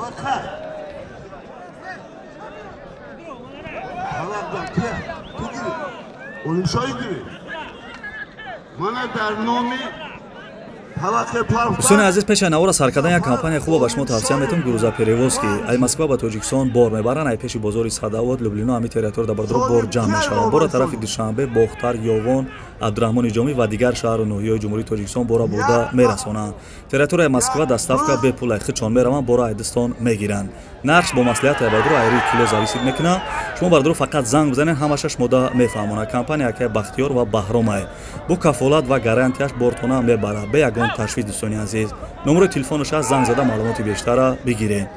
Таваққа. Таваққа кия? Ту гири. Олимшоҳ гири. Мана дар номи Дӯстони азиз, пеш аз навора сар кардан як компания хуба ба шумо тавсия метавон, грузоперевозки. Ай Москва ба Тоҷикистон бор мебаранд, ай пеши бозори Садовод, Люблино, ҳами территория дар бардор бор ҷамъ мешаванд. Бора тарафи Душанбе, Бохтар, Ёвон, Абдураҳмони Ҷомӣ ва дигар шаҳру ноҳияҳои Ҷумҳурии Тоҷикистон бора бурда мерасонанд. Территорияи Москва доставка бепул, ай худшон мераванд, бора айдистон мегиранд. Нархш бо маслиҳат ай бардор айри кило зависит мекунад. Шумо бардор фақат занг бизанед, ҳамаша шумода мефаҳмонад. Компания акай Бахтиёр ва Баҳромай бо кафолат ва гарантияш бортона мебарад. Бе ягон ташвиш, дӯстони азиз. Номерои телефонаш аст, занг зада маълумоти бештара бигиред.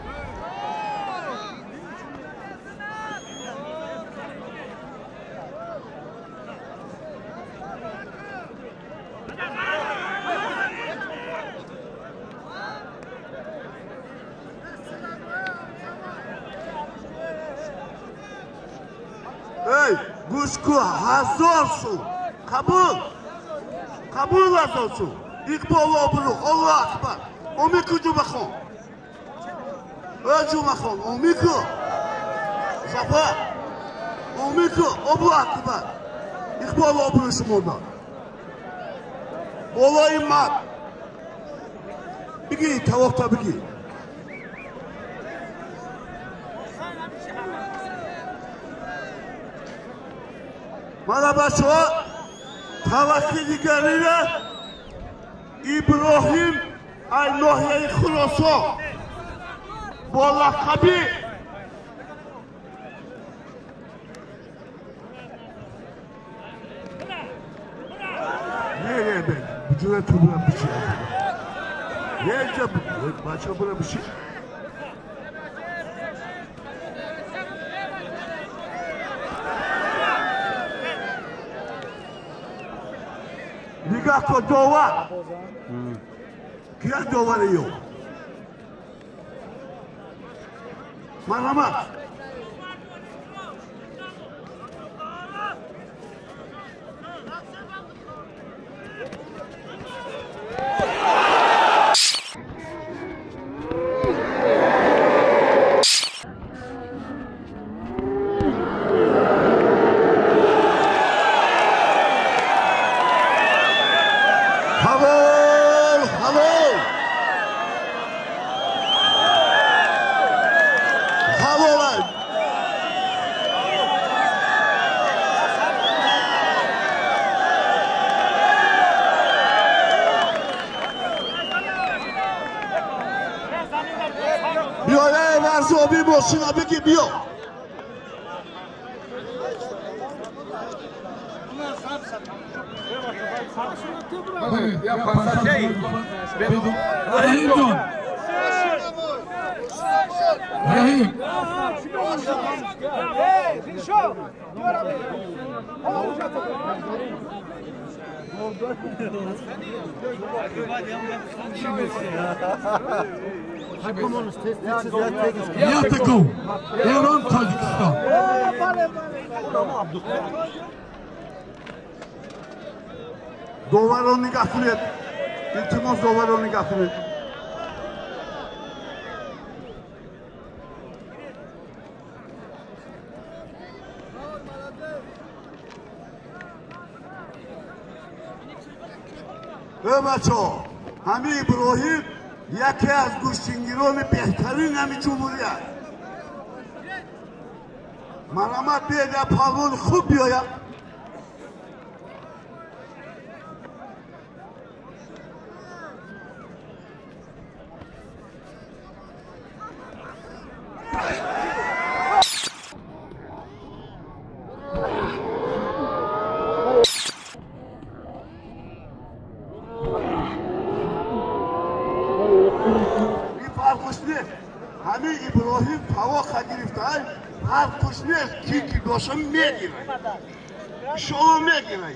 Эй, гӯш ку, 1000 сум. Қабул. Қабул 1000 сум. Иқбол обрӯ, Аллоҳ акбар. Омику Ҷумахон. Эй Ҷумахон, омику. Зафар. Омику, Аллоҳ акбар. Иқбол обрӯ шумода. Болои мад. Бигӣ, тавоқта бигӣ. Мана бачаҳо, таваққи дигарира Иброҳим ай ноҳияи Хуросон бо лақаби не не не буҷура ту бура биши не ҷа бача бура биши. Нигоҳ кун, довар кия довари ё марҳамат. Halol, halol. Halol. Биё, эй варзоби мошина бигӣ, биё. Раҳимҷон, Раҳим, Ятаков, Эрон, Тоҷикистон. Доварро нигоҳ кунед, илтимос, доварро нигоҳ кунед. Э бачаҳо, ҳами Иброҳим яке аз гӯштингирони беҳтарин ҳами ҷумҳурӣ аст. Марҳамат, биед, як палвони хуб биёяд. Ин фарқш нест. Ҳамин Иброҳим тавоқа гирифтаай, фарқш нест, ки ки боша мегирад. Иншоалло мегирад.